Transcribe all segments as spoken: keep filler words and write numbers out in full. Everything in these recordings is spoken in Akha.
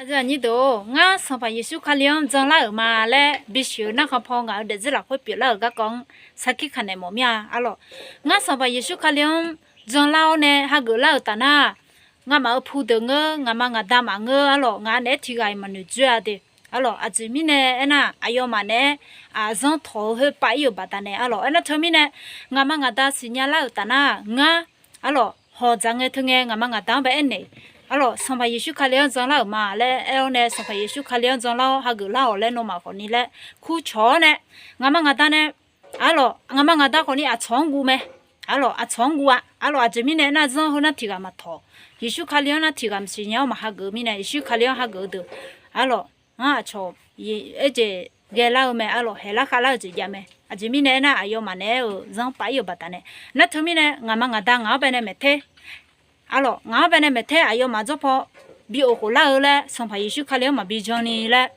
Aqyuif aqnyir deuq-or, ngar Sanqpaq Yeqsur Kali-anr janlar-euq ma laer bisiq-eu narkhan paw ngaq-euq daefzir lafkhoer pyeuflar-euq garkawv-anr sarkir kaq naeq mawf mir-a arlawq. Ngar Sanqpaq Yeqsur Kali-anr janlar-awr nae hageuf lar-euq taf nar, ngamaf-euq pudeuq ngeur, ngaqma ngaqda maqngeur arlawq, ngaq naeq-aer tiqghaq-iq maqnoeq dzoer-a de. Arlawq, aqjeq mirnae aernar, aqyawfmaf naeq-aer aqzanr tawq-eu khoer pav ir-euq baqdanae arlawq. Aernar teumirnae, ngaqma ngaqda siqnya lar-euq taf nar, ngar arlawq, hawq dzaq ngae teu ngae ngaqma ngaqda-anr bae aernaeq, arlawq, Sanqpaq Yeqsur Kali-anr janlar-euq ma laer aer-awr nae, Sanqpaq Yeqsur Kali-anr janlar-awr hageuf lar-awq laer nawmaf khawfni laer kurcawq-awr nae, ngaqma ngaqda nae, arlawq, ngaqma ngaqda khawfni aqcawq-anr guv mae. Arlawq, aqcawq-anr guv-a. Arlawq, aqjeq mirnae aernar, zanr heu nar tiqghaq maqtawq. Yeqsur Kali-anr nar tiqghaq maqsiq nya-awr maqhageuf-eu mirnae, Yeqsur Kali-anr hageuf-eu deuq, arlawq, ngar aqcawq aerjeq ghae lar-eu mae. Arlawq, haeq lar khav lar-eu jeq jav mae. Aqjeq mirnae aernar, aqyawfmaf naeq-aer-euq zanr pav ir-euq baqdanae. Nar teumirnae, ngaqma ngaqda ngaq-anr bae nae maeq ter, arlawq, ngaq-anr bae nae maeq ter, aqyawfmaf dzawrpaw bi of khof lar-eu laer, Sanqpaq Yeqsur Kali-anr maqbi jan ni laer,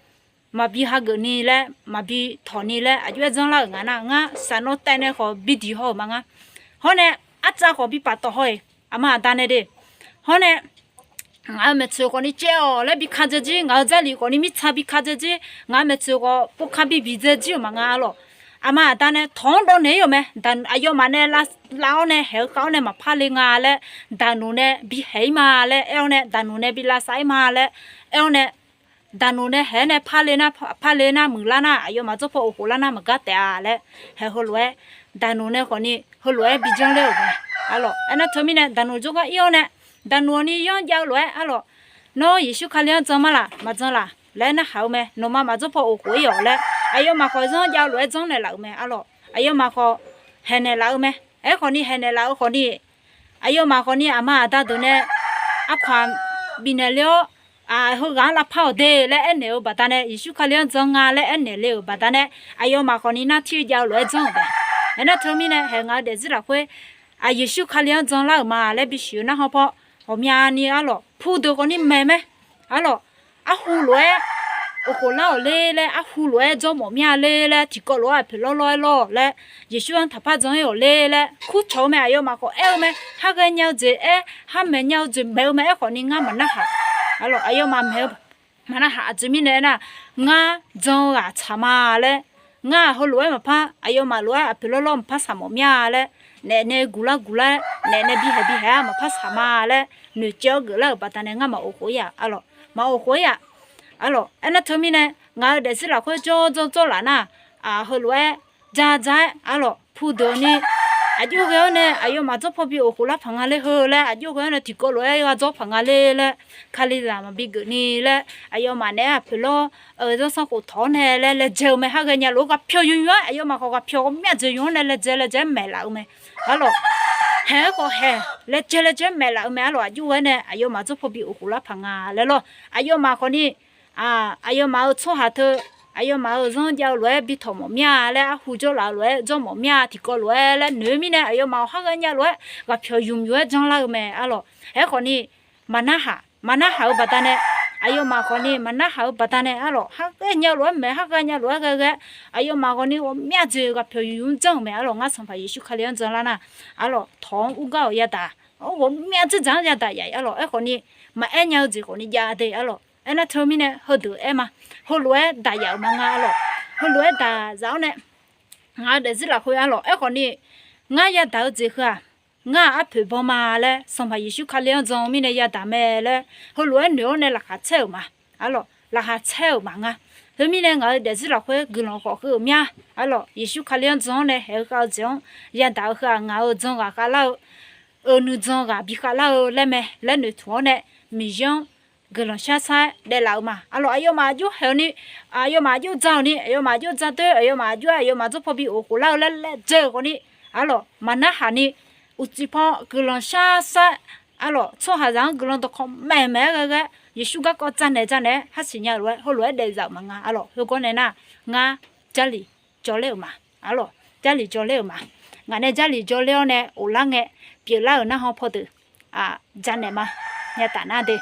maqbi hageuf ni laer, maqbi tawq ni laer aqjox-aer janrlar-euq nga nar, ngar saqnawv taev nae khawf bi diq haw-euq ma ngar. Hawr nae, artsav khawf bi paftawf haw-iq, aqma aqda nae de. Hawr nae, ngaq-euq maeqtsoeq khawfni caev-awq laer bi ka dzae jir, ngaq-euq jarlif khawfni mirtsa bi ka dzae jir, ngaq-euq maeqtsoeq khawf povka bi biq dzae jir-euq ma nga arlawq. Aqma aqda nae tawq-anr dawv naeq ir-euq mae. Aqyawfmaf nae lav-awr nae haeq-eu khav-awr nae maqpar le nga laer, daqnuq nae bi haeq ir ma laer aer-awr nae, daqnuq nae bi lavsav ir ma laer aer-awr nae, daqnuq nae haeq-aer nae parle nar, parle nar muiqlar nar, aqyawfmaf dzawrpaw of khof lar nar maqgar taef-a laer, haeq heulof-aer, daqnuq nae khawfni heulof-aer bi janrler-euq mae. Arlawq, aernar teumirnae daqnuq jawrgar ir-awr nae, daqnuq-awq ni yanr jav-eu lof-aer arlawq, nawr Yeqsur Kali-anr jan ma laq maqjan laq laer narhaq-eu mae. Nawqma maq dzawrpaw of khof ir-awq laer, aqyawfmaf khawf zanr jav-eu lof-aer janrnaeq laf-euq mae arlawq. Aqyawfmaf khawf haeqnaeq laf-eu mae. Aerkhawfni haeqnaeq laf-eu khawfni, aqyawfmaf khawfni aqma aqda deuq nae arkaq bifnaeq le-awr, heughaq-anr lavpar-awq de laer aernaeq-eu baqdanae, Yeqsur Kali-anr jan nga laer aernaeq le-euq baqdanae, aqyawfmaf khawfni nar tir jav-eu lof-aer janr-euq mae. Aernar teumirnae, haeq ngaq-euq daefzir lafkhoer, Yeqsur Kali-anr janlar-euq ma laer bisiq-eu narhaq paw, ghawqmyani arlawq, pudeuq khawfni maeq mae. Arlawq, arhu lof-aer of khof lar-awq ler laer, arhu lof-aer jawr mawf mir-a ler laer, tiqkawv lof-aer aqpoeq lawrlawr-aer lawr laer, Yeqsur-anr taqpar jan ir-awq ler laer kurcawq-eu mae. Aqyawfmaf khawf aer-eu mae. Har ghaenya-eu jeq aer, har maeqnya-eu jeq maeq-eu mae. Aerkhawfni ngar maqnarhaq. Arlawq, aqyawfmaf maeq-eu maqnarhaq. Aqjeq mirnae aernar, ngar jan-eu ghaq tsaq ma laer, ngar-aq heulof-aer maqpar, aqyawfmaf lof-aer aqpoeq lawrlawr maqpar saq mawf mir-a laer, naef nae guqlar guqlar, naef nae bihaeq bihaeq-a maqpar saq ma laer noeqcaev-awr geuflar-euq baqdanae ngar maq of khof ir-aq arlawq, maq of khof ir-aq arlawq. Aernar teumirnae, ngaq-euq daefzir lafkhoer jawr jawr jawr laf nar, heulof-aer ja ja-aer arlawq, pudeuq ni aqjox ghae-awr nae aqyawfmaf dzawrpaw bi of khof lar paq nga ler heu laer, aqjox ghae-awr nae tiqkawv lof-aer gha dzawr paq nga ler laer, Kalizaq maqbi geuf ni laer, aqyawfmaf naeq-aer aqpoeq lawr, zanrsanrkhof tawq-awr nae laer laejae-eu mae. Har ghaenya lof-aer ghaqpyawq yumq yumq-aer, aqyawfmaf khawf ghaqpyawq ghawqmya jeq yumq-awr nae laejae laejae-aer maeqlaf-eu mae. Arlawq, haeq-aer khawf haeq, laejae laejae-aer maeqlaf-eu mae. Arlawq, aqjox ghae-awr nae aqyawfmaf dzawrpaw bi of khof lar paq nga laer lawr. Aqyawfmaf khawfni, aqyawfmaf-euq tsawrhaq teu, aqyawfmaf-euq zanr jav-eu lof-aer bi tawq mawf mir-a laer, arhu jawrlaf-eu lof-aer jawr mawf mir-a, tiqkawv lof-aer laer noeq-eu mirnae, aqyawfmaf-awq har ghaenya lof-aer ghaqpyawq yumq yumq-aer janrlar-eu mae. Arlawq, aerkhawfni maqnarhaq, maqnarhaq-eu baqdanae, aqyawfmaf khawfni maqnarhaq-eu baqdanae arlawq, har ghaenya lof-aer maeq, har ghaenya lof-aer ghae ghae, aqyawfmaf khawfni ghawqmya jeq ghaqpyawq yumq yumq janr-euq mae. Arlawq, ngar Sanqpaq Yeqsur Kali-anr janlar nar, arlawq, tawq-anr urgar-awq yadaq, ghawqmya dzerdzaq-anr yadaq yaf-iq arlawq. Aerkhawfni maqaer nya-eu jeq khawfni jav de arlawq. Aernar teumirnae heudeuq aer ma, heulof-aer daq yaf-euq ma nga arlawq. Heulof-aer daq zaf-awr nae, ngaq-euq daefzir lafkhoer arlawq, aerkhawfni ngar yadaq-eu jeq heu-aq, ngar-aq arpoeq baw ma laer, Sanqpaq Yeqsur Kali-anr jan-eu mirnae yadaq mae laer, heulof-aer noeq-awr nae laqkhaq caer-euq ma. Arlawq, laqkhaq caer-euq ma nga. Khoermirnae ngaq-euq daefzir lafkhoer guiqlanq khawf heu-euq mya. Arlawq, Yeqsur Kali-anr jan-awr nae haeq-eu khav-eu jeq-anr yadaq-eu heu-aq, ngaq-euq jan ghaq khavlar-eu, euq nuijan ghaq bi khavlar-eu laer mae laer noeqtmq-awr nae, Miqyaer-anr guiqlanq shar shar-aer daeflaf-eu ma. Arlawq, aqyawfmaf aqjox haeq-awq ni, aqyawfmaf aqjox dza-awq ni, aqyawfmaf aqjox dza doer, aqyawfmaf aqjox-aer aqyawfmaf dzawrpaw bi of khof lar-eu laer laejae-euq khawfni, arlawq, maqnarhaq ni, uqcif paw guiqlanq shar shar-aer, arlawq, tsawrhaqzaq-anr guiqlanq dawqkawq maeq maeq-aer ghae ghae, Yeqsur garkawv dzaqnaeq dzaqnaeq-aer harsiq nya lof-aer heulof-aer daefzaf-euq ma nga. Arlawq, heugar nae nar, ngar Jarlif jawrler-euq ma. Arlawq, Jarlif jawrler-euq ma. Ngaq nae Jarlif jawrler-awr nae of lar ngae, pyeuflar-euq narhaq pawdeuq dzaqnaeq ma. Nyataf nar de.